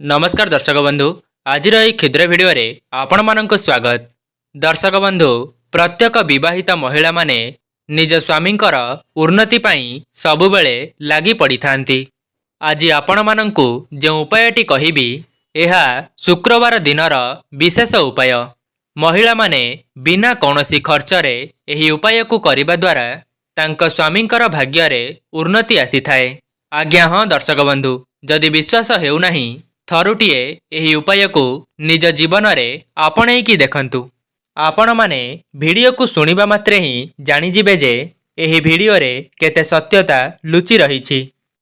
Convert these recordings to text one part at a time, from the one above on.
ନମସ୍କାର ଦର୍ଶକ ବନ୍ଧୁ, ଆଜିର ଏହି କ୍ଷୁଦ୍ର ଭିଡ଼ିଓରେ ଆପଣମାନଙ୍କୁ ସ୍ୱାଗତ। ଦର୍ଶକ ବନ୍ଧୁ, ପ୍ରତ୍ୟେକ ବିବାହିତ ମହିଳାମାନେ ନିଜ ସ୍ୱାମୀଙ୍କର ଉନ୍ନତି ପାଇଁ ସବୁବେଳେ ଲାଗି ପଡ଼ିଥାନ୍ତି। ଆଜି ଆପଣମାନଙ୍କୁ ଯେଉଁ ଉପାୟଟି କହିବି, ଏହା ଶୁକ୍ରବାର ଦିନର ବିଶେଷ ଉପାୟ। ମହିଳାମାନେ ବିନା କୌଣସି ଖର୍ଚ୍ଚରେ ଏହି ଉପାୟକୁ କରିବା ଦ୍ୱାରା ତାଙ୍କ ସ୍ୱାମୀଙ୍କର ଭାଗ୍ୟରେ ଉନ୍ନତି ଆସିଥାଏ। ଆଜ୍ଞା ହଁ ଦର୍ଶକ ବନ୍ଧୁ, ଯଦି ବିଶ୍ୱାସ ହେଉନାହିଁ, ଥରୁଟିଏ ଏହି ଉପାୟକୁ ନିଜ ଜୀବନରେ ଆପଣେଇକି ଦେଖନ୍ତୁ। ଆପଣମାନେ ଭିଡ଼ିଓକୁ ଶୁଣିବା ମାତ୍ରେ ହିଁ ଜାଣିଯିବେ ଯେ ଏହି ଭିଡ଼ିଓରେ କେତେ ସତ୍ୟତା ଲୁଚି ରହିଛି।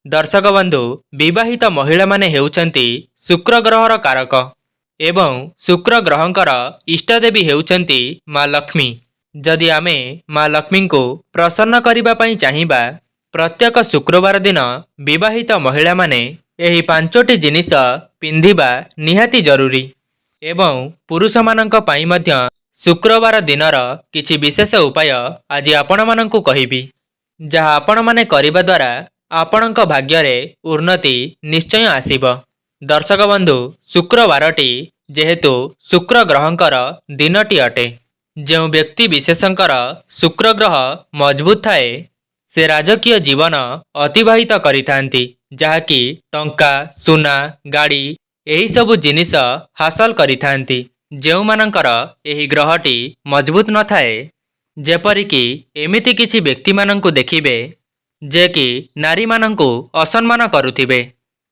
ଦର୍ଶକ ବନ୍ଧୁ, ବିବାହିତ ମହିଳାମାନେ ହେଉଛନ୍ତି ଶୁକ୍ର ଗ୍ରହର କାରକ ଏବଂ ଶୁକ୍ର ଗ୍ରହଙ୍କର ଇଷ୍ଟଦେବୀ ହେଉଛନ୍ତି ମା ଲକ୍ଷ୍ମୀ। ଯଦି ଆମେ ମା ଲକ୍ଷ୍ମୀଙ୍କୁ ପ୍ରସନ୍ନ କରିବା ପାଇଁ ଚାହିଁବା, ପ୍ରତ୍ୟେକ ଶୁକ୍ରବାର ଦିନ ବିବାହିତ ମହିଳାମାନେ ଏହି ପାଞ୍ଚୋଟି ଜିନିଷ ପିନ୍ଧିବା ନିହାତି ଜରୁରୀ ଏବଂ ପୁରୁଷମାନଙ୍କ ପାଇଁ ମଧ୍ୟ ଶୁକ୍ରବାର ଦିନର କିଛି ବିଶେଷ ଉପାୟ ଆଜି ଆପଣମାନଙ୍କୁ କହିବି, ଯାହା ଆପଣମାନେ କରିବା ଦ୍ୱାରା ଆପଣଙ୍କ ଭାଗ୍ୟରେ ଉନ୍ନତି ନିଶ୍ଚୟ ଆସିବ। ଦର୍ଶକ ବନ୍ଧୁ, ଶୁକ୍ରବାରଟି ଯେହେତୁ ଶୁକ୍ର ଗ୍ରହଙ୍କର ଦିନଟି ଅଟେ, ଯେଉଁ ବ୍ୟକ୍ତି ବିଶେଷଙ୍କର ଶୁକ୍ର ଗ୍ରହ ମଜବୁତ ଥାଏ, ସେ ରାଜକୀୟ ଜୀବନ ଅତିବାହିତ କରିଥାନ୍ତି, ଯାହାକି ଟଙ୍କା, ସୁନା, ଗାଡ଼ି ଏହିସବୁ ଜିନିଷ ହାସଲ କରିଥାନ୍ତି। ଯେଉଁମାନଙ୍କର ଏହି ଗ୍ରହଟି ମଜବୁତ ନଥାଏ, ଯେପରିକି ଏମିତି କିଛି ବ୍ୟକ୍ତିମାନଙ୍କୁ ଦେଖିବେ ଯେ କି ନାରୀମାନଙ୍କୁ ଅସମ୍ମାନ କରୁଥିବେ,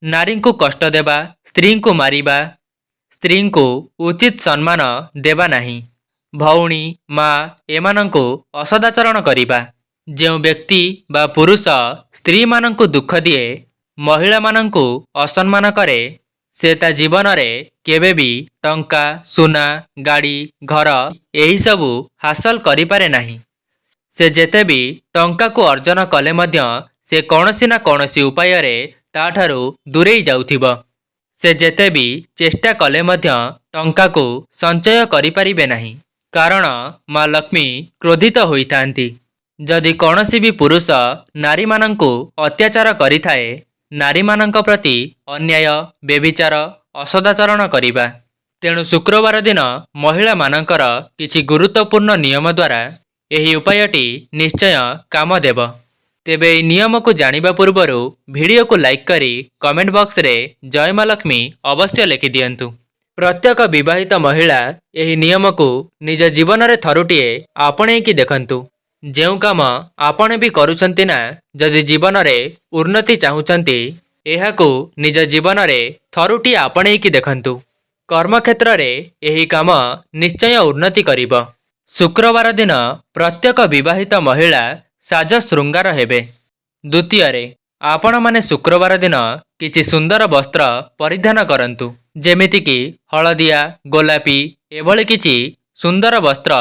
ନାରୀଙ୍କୁ କଷ୍ଟ ଦେବା, ସ୍ତ୍ରୀଙ୍କୁ ମାରିବା, ସ୍ତ୍ରୀଙ୍କୁ ଉଚିତ ସମ୍ମାନ ଦେବା ନାହିଁ, ଭଉଣୀ, ମା ଏମାନଙ୍କୁ ଅସଦାଚରଣ କରିବା। ଯେଉଁ ବ୍ୟକ୍ତି ବା ପୁରୁଷ ସ୍ତ୍ରୀମାନଙ୍କୁ ଦୁଃଖ ଦିଏ, ମହିଳାମାନଙ୍କୁ ଅସମ୍ମାନ କରେ, ସେ ତା ଜୀବନରେ କେବେ ବି ଟଙ୍କା, ସୁନା, ଗାଡ଼ି, ଘର ଏହିସବୁ ହାସଲ କରିପାରେ ନାହିଁ। ସେ ଯେତେ ବି ଟଙ୍କାକୁ ଅର୍ଜନ କଲେ ମଧ୍ୟ ସେ କୌଣସି ନା କୌଣସି ଉପାୟରେ ତାଠାରୁ ଦୂରେଇ ଯାଉଥିବ। ସେ ଯେତେ ବି ଚେଷ୍ଟା କଲେ ମଧ୍ୟ ଟଙ୍କାକୁ ସଞ୍ଚୟ କରିପାରିବେ ନାହିଁ, କାରଣ ମା ଲକ୍ଷ୍ମୀ କ୍ରୋଧିତ ହୋଇଥାନ୍ତି। ଯଦି କୌଣସି ବି ପୁରୁଷ ନାରୀମାନଙ୍କୁ ଅତ୍ୟାଚାର କରିଥାଏ, ନାରୀମାନଙ୍କ ପ୍ରତି ଅନ୍ୟାୟ, ବ୍ୟଭିଚାର, ଅସଦାଚରଣ କରିବା। ତେଣୁ ଶୁକ୍ରବାର ଦିନ ମହିଳାମାନଙ୍କର କିଛି ଗୁରୁତ୍ୱପୂର୍ଣ୍ଣ ନିୟମ ଦ୍ୱାରା ଏହି ଉପାୟଟି ନିଶ୍ଚୟ କାମ ଦେବ। ତେବେ ଏହି ନିୟମକୁ ଜାଣିବା ପୂର୍ବରୁ ଭିଡ଼ିଓକୁ ଲାଇକ୍ କରି କମେଣ୍ଟ ବକ୍ସରେ ଜୟ ମା ଲକ୍ଷ୍ମୀ ଅବଶ୍ୟ ଲେଖିଦିଅନ୍ତୁ। ପ୍ରତ୍ୟେକ ବିବାହିତ ମହିଳା ଏହି ନିୟମକୁ ନିଜ ଜୀବନରେ ଥରୁଟିଏ ଆପଣେଇକି ଦେଖନ୍ତୁ। ଯେଉଁ କାମ ଆପଣ ବି କରୁଛନ୍ତି ନା, ଯଦି ଜୀବନରେ ଉନ୍ନତି ଚାହୁଁଛନ୍ତି, ଏହାକୁ ନିଜ ଜୀବନରେ ଥରୁଟିଏ ଆପଣେଇକି ଦେଖନ୍ତୁ। କର୍ମକ୍ଷେତ୍ରରେ ଏହି କାମ ନିଶ୍ଚୟ ଉନ୍ନତି କରିବ। ଶୁକ୍ରବାର ଦିନ ପ୍ରତ୍ୟେକ ବିବାହିତ ମହିଳା ସାଜ ଶୃଙ୍ଗାର ହେବେ। ଦ୍ୱିତୀୟରେ, ଆପଣମାନେ ଶୁକ୍ରବାର ଦିନ କିଛି ସୁନ୍ଦର ବସ୍ତ୍ର ପରିଧାନ କରନ୍ତୁ, ଯେମିତିକି ହଳଦିଆ, ଗୋଲାପୀ ଏଭଳି କିଛି ସୁନ୍ଦର ବସ୍ତ୍ର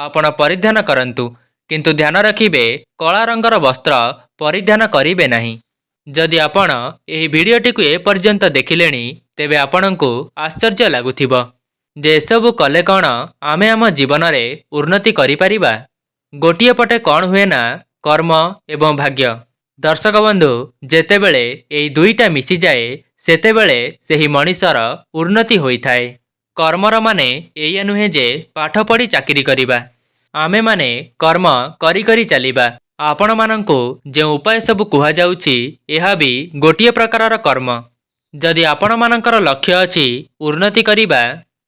ଆପଣ ପରିଧାନ କରନ୍ତୁ। କିନ୍ତୁ ଧ୍ୟାନ ରଖିବେ, କଳା ରଙ୍ଗର ବସ୍ତ୍ର ପରିଧାନ କରିବେ ନାହିଁ। ଯଦି ଆପଣ ଏହି ଭିଡ଼ିଓଟିକୁ ଏପର୍ଯ୍ୟନ୍ତ ଦେଖିଲେଣି, ତେବେ ଆପଣଙ୍କୁ ଆଶ୍ଚର୍ଯ୍ୟ ଲାଗୁଥିବ ଯେ ଏସବୁ କଲେ କ'ଣ ଆମେ ଆମ ଜୀବନରେ ଉନ୍ନତି କରିପାରିବା? ଗୋଟିଏ ପଟେ କ'ଣ ହୁଏ ନା, କର୍ମ ଏବଂ ଭାଗ୍ୟ, ଦର୍ଶକ ବନ୍ଧୁ, ଯେତେବେଳେ ଏଇ ଦୁଇଟା ମିଶିଯାଏ, ସେତେବେଳେ ସେହି ମଣିଷର ଉନ୍ନତି ହୋଇଥାଏ। କର୍ମର ମାନେ ଏଇଆ ନୁହେଁ ଯେ ପାଠ ପଢ଼ି ଚାକିରି କରିବା, ଆମେମାନେ କର୍ମ କରି କରି ଚାଲିବା। ଆପଣମାନଙ୍କୁ ଯେଉଁ ଉପାୟ ସବୁ କୁହାଯାଉଛି, ଏହା ବି ଗୋଟିଏ ପ୍ରକାରର କର୍ମ। ଯଦି ଆପଣମାନଙ୍କର ଲକ୍ଷ୍ୟ ଅଛି ଉନ୍ନତି କରିବା,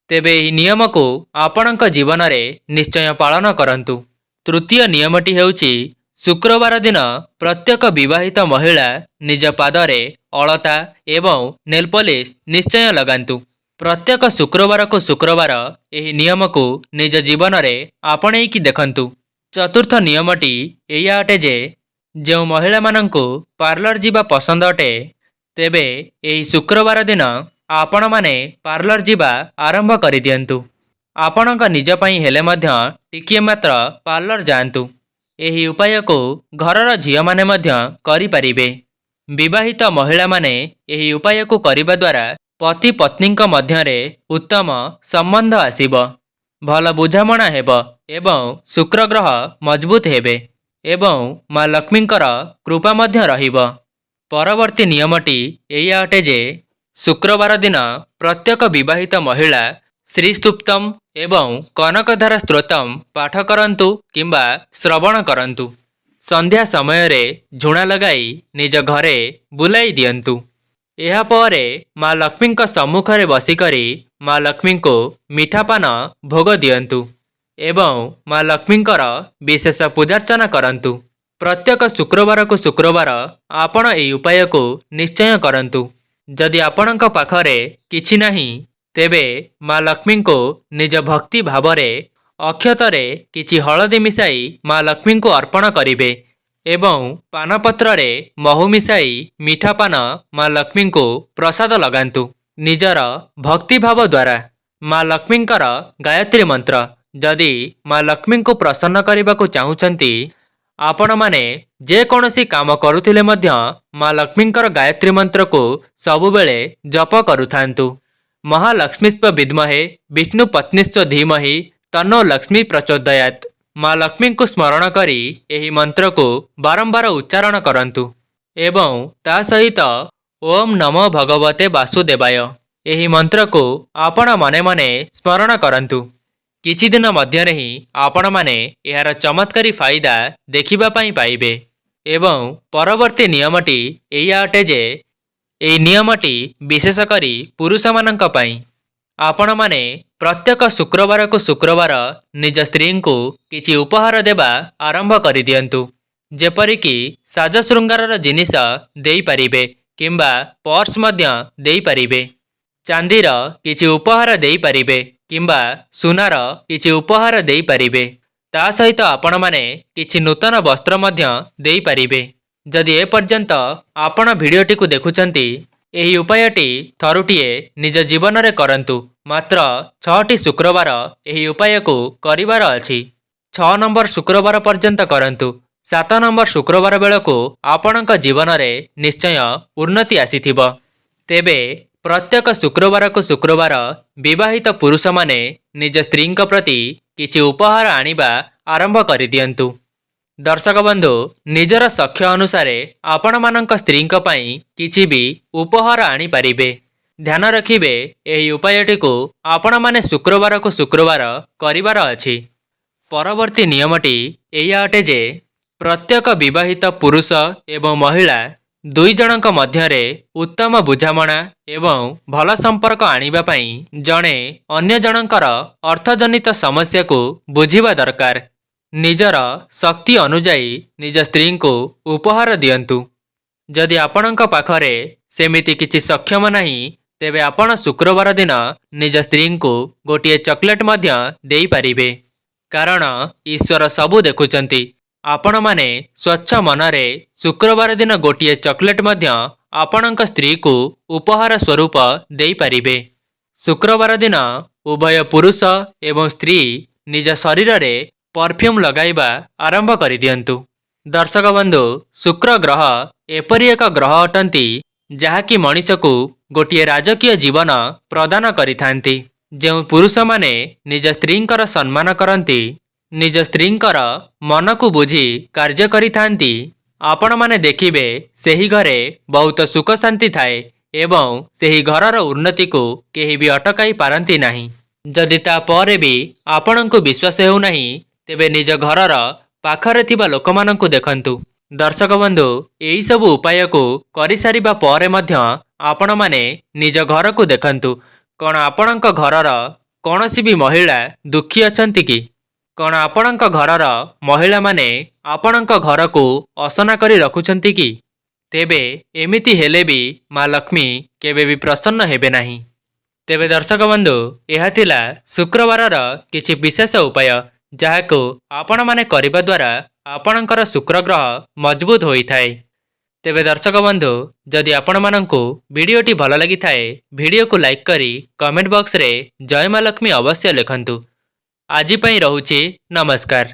ତେବେ ଏହି ନିୟମକୁ ଆପଣଙ୍କ ଜୀବନରେ ନିଶ୍ଚୟ ପାଳନ କରନ୍ତୁ। ତୃତୀୟ ନିୟମଟି ହେଉଛି, ଶୁକ୍ରବାର ଦିନ ପ୍ରତ୍ୟେକ ବିବାହିତ ମହିଳା ନିଜ ପାଦରେ ଅଳତା ଏବଂ ନେଲ୍ ପଲିସ୍ ନିଶ୍ଚୟ ଲଗାନ୍ତୁ। ପ୍ରତ୍ୟେକ ଶୁକ୍ରବାରକୁ ଶୁକ୍ରବାର ଏହି ନିୟମକୁ ନିଜ ଜୀବନରେ ଆପଣେଇକି ଦେଖନ୍ତୁ। ଚତୁର୍ଥ ନିୟମଟି ଏଇଆ ଅଟେ ଯେ ଯେଉଁ ମହିଳାମାନଙ୍କୁ ପାର୍ଲର ଯିବା ପସନ୍ଦ ଅଟେ, ତେବେ ଏହି ଶୁକ୍ରବାର ଦିନ ଆପଣମାନେ ପାର୍ଲର ଯିବା ଆରମ୍ଭ କରିଦିଅନ୍ତୁ। ଆପଣଙ୍କ ନିଜ ପାଇଁ ହେଲେ ମଧ୍ୟ ଟିକିଏ ମାତ୍ର ପାର୍ଲର ଯାଆନ୍ତୁ। ଏହି ଉପାୟକୁ ଘରର ଝିଅମାନେ ମଧ୍ୟ କରିପାରିବେ। ବିବାହିତ ମହିଳାମାନେ ଏହି ଉପାୟକୁ କରିବା ଦ୍ୱାରା ପତି ପତ୍ନୀଙ୍କ ମଧ୍ୟରେ ଉତ୍ତମ ସମ୍ବନ୍ଧ ଆସିବ, ଭଲ ବୁଝାମଣା ହେବ ଏବଂ ଶୁକ୍ର ଗ୍ରହ ମଜବୁତ ହେବେ ଏବଂ ମା ଲକ୍ଷ୍ମୀଙ୍କର କୃପା ମଧ୍ୟ ରହିବ। ପରବର୍ତ୍ତୀ ନିୟମଟି ଏଇଆ ଅଟେ ଯେ ଶୁକ୍ରବାର ଦିନ ପ୍ରତ୍ୟେକ ବିବାହିତ ମହିଳା ଶ୍ରୀ ସୁକ୍ତମ୍ ଏବଂ କନକଧାରା ସ୍ତୋତ୍ରମ୍ ପାଠ କରନ୍ତୁ କିମ୍ବା ଶ୍ରବଣ କରନ୍ତୁ। ସନ୍ଧ୍ୟା ସମୟରେ ଝୁଣା ଲଗାଇ ନିଜ ଘରେ ବୁଲାଇ ଦିଅନ୍ତୁ। ଏହାପରେ ମା ଲକ୍ଷ୍ମୀଙ୍କ ସମ୍ମୁଖରେ ବସିକରି ମା ଲକ୍ଷ୍ମୀଙ୍କୁ ମିଠା ପାନ ଭୋଗ ଦିଅନ୍ତୁ ଏବଂ ମା ଲକ୍ଷ୍ମୀଙ୍କର ବିଶେଷ ପୂଜାର୍ଚ୍ଚନା କରନ୍ତୁ। ପ୍ରତ୍ୟେକ ଶୁକ୍ରବାରକୁ ଶୁକ୍ରବାର ଆପଣ ଏହି ଉପାୟକୁ ନିଶ୍ଚୟ କରନ୍ତୁ। ଯଦି ଆପଣଙ୍କ ପାଖରେ କିଛି ନାହିଁ, ତେବେ ମା ଲକ୍ଷ୍ମୀଙ୍କୁ ନିଜ ଭକ୍ତି ଭାବରେ ଅକ୍ଷତରେ କିଛି ହଳଦୀ ମିଶାଇ ମା ଲକ୍ଷ୍ମୀଙ୍କୁ ଅର୍ପଣ କରିବେ ଏବଂ ପାନପତ୍ରରେ ମହୁ ମିଶାଇ ମିଠା ପାନ ମା ଲକ୍ଷ୍ମୀଙ୍କୁ ପ୍ରସାଦ ଲଗାନ୍ତୁ ନିଜର ଭକ୍ତିଭାବ ଦ୍ୱାରା। ମା ଲକ୍ଷ୍ମୀଙ୍କର ଗାୟତ୍ରୀ ମନ୍ତ୍ର। ଯଦି ମା ଲକ୍ଷ୍ମୀଙ୍କୁ ପ୍ରସନ୍ନ କରିବାକୁ ଚାହୁଁଛନ୍ତି, ଆପଣମାନେ ଯେକୌଣସି କାମ କରୁଥିଲେ ମଧ୍ୟ ମା ଲକ୍ଷ୍ମୀଙ୍କର ଗାୟତ୍ରୀ ମନ୍ତ୍ରକୁ ସବୁବେଳେ ଜପ କରୁଥାନ୍ତୁ। ମହାଲକ୍ଷ୍ମୀସ୍ୱ ବିଦ୍ମହେ ବିଷ୍ଣୁ ପତ୍ନୀସ୍ୱ ଧୀମହି ତନ୍ନୋ ଲକ୍ଷ୍ମୀ ପ୍ରଚୋଦୟାତ୍। ମା ଲକ୍ଷ୍ମୀଙ୍କୁ ସ୍ମରଣ କରି ଏହି ମନ୍ତ୍ରକୁ ବାରମ୍ବାର ଉଚ୍ଚାରଣ କରନ୍ତୁ ଏବଂ ତା ସହିତ ଓମ୍ ନମୋ ଭଗବତେ ବାସୁଦେବାୟ ଏହି ମନ୍ତ୍ରକୁ ଆପଣ ମନେ ମନେ ସ୍ମରଣ କରନ୍ତୁ। କିଛି ଦିନ ମଧ୍ୟରେ ହିଁ ଆପଣମାନେ ଏହାର ଚମତ୍କାରୀ ଫାଇଦା ଦେଖିବା ପାଇଁ ପାଇବେ। ଏବଂ ପରବର୍ତ୍ତୀ ନିୟମଟି ଏଇଆ ଅଟେ ଯେ, ଏହି ନିୟମଟି ବିଶେଷ କରି ପୁରୁଷମାନଙ୍କ ପାଇଁ। ଆପଣମାନେ ପ୍ରତ୍ୟେକ ଶୁକ୍ରବାରକୁ ଶୁକ୍ରବାର ନିଜ ସ୍ତ୍ରୀଙ୍କୁ କିଛି ଉପହାର ଦେବା ଆରମ୍ଭ କରିଦିଅନ୍ତୁ। ଯେପରିକି ସାଜଶୃଙ୍ଗାରର ଜିନିଷ ଦେଇପାରିବେ କିମ୍ବା ପର୍ସ ମଧ୍ୟ ଦେଇପାରିବେ, ଚାନ୍ଦିର କିଛି ଉପହାର ଦେଇପାରିବେ କିମ୍ବା ସୁନାର କିଛି ଉପହାର ଦେଇପାରିବେ। ତା ସହିତ ଆପଣମାନେ କିଛି ନୂତନ ବସ୍ତ୍ର ମଧ୍ୟ ଦେଇପାରିବେ। ଯଦି ଏପର୍ଯ୍ୟନ୍ତ ଆପଣ ଭିଡ଼ିଓଟିକୁ ଦେଖୁଛନ୍ତି, ଏହି ଉପାୟଟି ଥରୁଟିଏ ନିଜ ଜୀବନରେ କରନ୍ତୁ। ମାତ୍ର 6ଟି ଶୁକ୍ରବାର ଏହି ଉପାୟକୁ କରିବାର ଅଛି। 6 ନମ୍ବର ଶୁକ୍ରବାର ପର୍ଯ୍ୟନ୍ତ କରନ୍ତୁ। 7 ନମ୍ବର ଶୁକ୍ରବାର ବେଳକୁ ଆପଣଙ୍କ ଜୀବନରେ ନିଶ୍ଚୟ ଉନ୍ନତି ଆସିଥିବ। ତେବେ ପ୍ରତ୍ୟେକ ଶୁକ୍ରବାରକୁ ଶୁକ୍ରବାର ବିବାହିତ ପୁରୁଷମାନେ ନିଜ ସ୍ତ୍ରୀଙ୍କ ପ୍ରତି କିଛି ଉପହାର ଆଣିବା ଆରମ୍ଭ କରିଦିଅନ୍ତୁ। ଦର୍ଶକ ବନ୍ଧୁ, ନିଜର ସଖ୍ୟ ଅନୁସାରେ ଆପଣମାନଙ୍କ ସ୍ତ୍ରୀଙ୍କ ପାଇଁ କିଛି ବି ଉପହାର ଆଣିପାରିବେ। ଧ୍ୟାନ ରଖିବେ, ଏହି ଉପାୟଟିକୁ ଆପଣମାନେ ଶୁକ୍ରବାରକୁ ଶୁକ୍ରବାର କରିବାର ଅଛି। ପରବର୍ତ୍ତୀ ନିୟମଟି ଏଇଆ ଅଟେ ଯେ, ପ୍ରତ୍ୟେକ ବିବାହିତ ପୁରୁଷ ଏବଂ ମହିଳା ଦୁଇ ଜଣଙ୍କ ମଧ୍ୟରେ ଉତ୍ତମ ବୁଝାମଣା ଏବଂ ଭଲ ସମ୍ପର୍କ ଆଣିବା ପାଇଁ ଜଣେ ଅନ୍ୟ ଜଣଙ୍କର ଅର୍ଥଜନିତ ସମସ୍ୟାକୁ ବୁଝିବା ଦରକାର। ନିଜର ଶକ୍ତି ଅନୁଯାୟୀ ନିଜ ସ୍ତ୍ରୀଙ୍କୁ ଉପହାର ଦିଅନ୍ତୁ। ଯଦି ଆପଣଙ୍କ ପାଖରେ ସେମିତି କିଛି ସକ୍ଷମ ନାହିଁ, ତେବେ ଆପଣ ଶୁକ୍ରବାର ଦିନ ନିଜ ସ୍ତ୍ରୀଙ୍କୁ ଗୋଟିଏ ଚକୋଲେଟ୍ ମଧ୍ୟ ଦେଇପାରିବେ। କାରଣ ଈଶ୍ୱର ସବୁ ଦେଖୁଛନ୍ତି। ଆପଣମାନେ ସ୍ୱଚ୍ଛ ମନରେ ଶୁକ୍ରବାର ଦିନ ଗୋଟିଏ ଚକୋଲେଟ୍ ମଧ୍ୟ ଆପଣଙ୍କ ସ୍ତ୍ରୀକୁ ଉପହାର ସ୍ୱରୂପ ଦେଇପାରିବେ। ଶୁକ୍ରବାର ଦିନ ଉଭୟ ପୁରୁଷ ଏବଂ ସ୍ତ୍ରୀ ନିଜ ଶରୀରରେ ପରଫ୍ୟୁମ୍ ଲଗାଇବା ଆରମ୍ଭ କରିଦିଅନ୍ତୁ। ଦର୍ଶକ ବନ୍ଧୁ, ଶୁକ୍ର ଗ୍ରହ ଏପରି ଏକ ଗ୍ରହ ଅଟନ୍ତି, ଯାହାକି ମଣିଷକୁ ଗୋଟିଏ ରାଜକୀୟ ଜୀବନ ପ୍ରଦାନ କରିଥାନ୍ତି। ଯେଉଁ ପୁରୁଷମାନେ ନିଜ ସ୍ତ୍ରୀଙ୍କର ସମ୍ମାନ କରନ୍ତି, ନିଜ ସ୍ତ୍ରୀଙ୍କର ମନକୁ ବୁଝି କାର୍ଯ୍ୟ କରିଥାନ୍ତି, ଆପଣମାନେ ଦେଖିବେ ସେହି ଘରେ ବହୁତ ସୁଖ ଶାନ୍ତି ଥାଏ ଏବଂ ସେହି ଘରର ଉନ୍ନତିକୁ କେହି ବି ଅଟକାଇ ପାରନ୍ତି ନାହିଁ। ଯଦି ତାପରେ ବି ଆପଣଙ୍କୁ ବିଶ୍ୱାସ ହେଉନାହିଁ, ତେବେ ନିଜ ଘରର ପାଖରେ ଥିବା ଲୋକମାନଙ୍କୁ ଦେଖନ୍ତୁ। ଦର୍ଶକ ବନ୍ଧୁ, ଏହିସବୁ ଉପାୟକୁ କରିସାରିବା ପରେ ମଧ୍ୟ ଆପଣମାନେ ନିଜ ଘରକୁ ଦେଖନ୍ତୁ, କ'ଣ ଆପଣଙ୍କ ଘରର କୌଣସି ବି ମହିଳା ଦୁଃଖୀ ଅଛନ୍ତି କି? କ'ଣ ଆପଣଙ୍କ ଘରର ମହିଳାମାନେ ଆପଣଙ୍କ ଘରକୁ ଅସନା କରି ରଖୁଛନ୍ତି କି? ତେବେ ଏମିତି ହେଲେ ବି ମା ଲକ୍ଷ୍ମୀ କେବେ ବି ପ୍ରସନ୍ନ ହେବେ ନାହିଁ। ତେବେ ଦର୍ଶକ ବନ୍ଧୁ, ଏହା ଥିଲା ଶୁକ୍ରବାରର କିଛି ବିଶେଷ ଉପାୟ, ଯାହାକୁ ଆପଣମାନେ କରିବା ଦ୍ୱାରା ଆପଣଙ୍କର ଶୁକ୍ର ଗ୍ରହ ମଜବୁତ ହୋଇଥାଏ। ତେବେ ଦର୍ଶକ ବନ୍ଧୁ, ଯଦି ଆପଣମାନଙ୍କୁ ଭିଡ଼ିଓଟି ଭଲ ଲାଗିଥାଏ, ଭିଡ଼ିଓକୁ ଲାଇକ୍ କରି କମେଣ୍ଟ ବକ୍ସରେ ଜୟ ମା ଲକ୍ଷ୍ମୀ ଅବଶ୍ୟ ଲେଖନ୍ତୁ। ଆଜି ପାଇଁ ରହୁଛି, ନମସ୍କାର।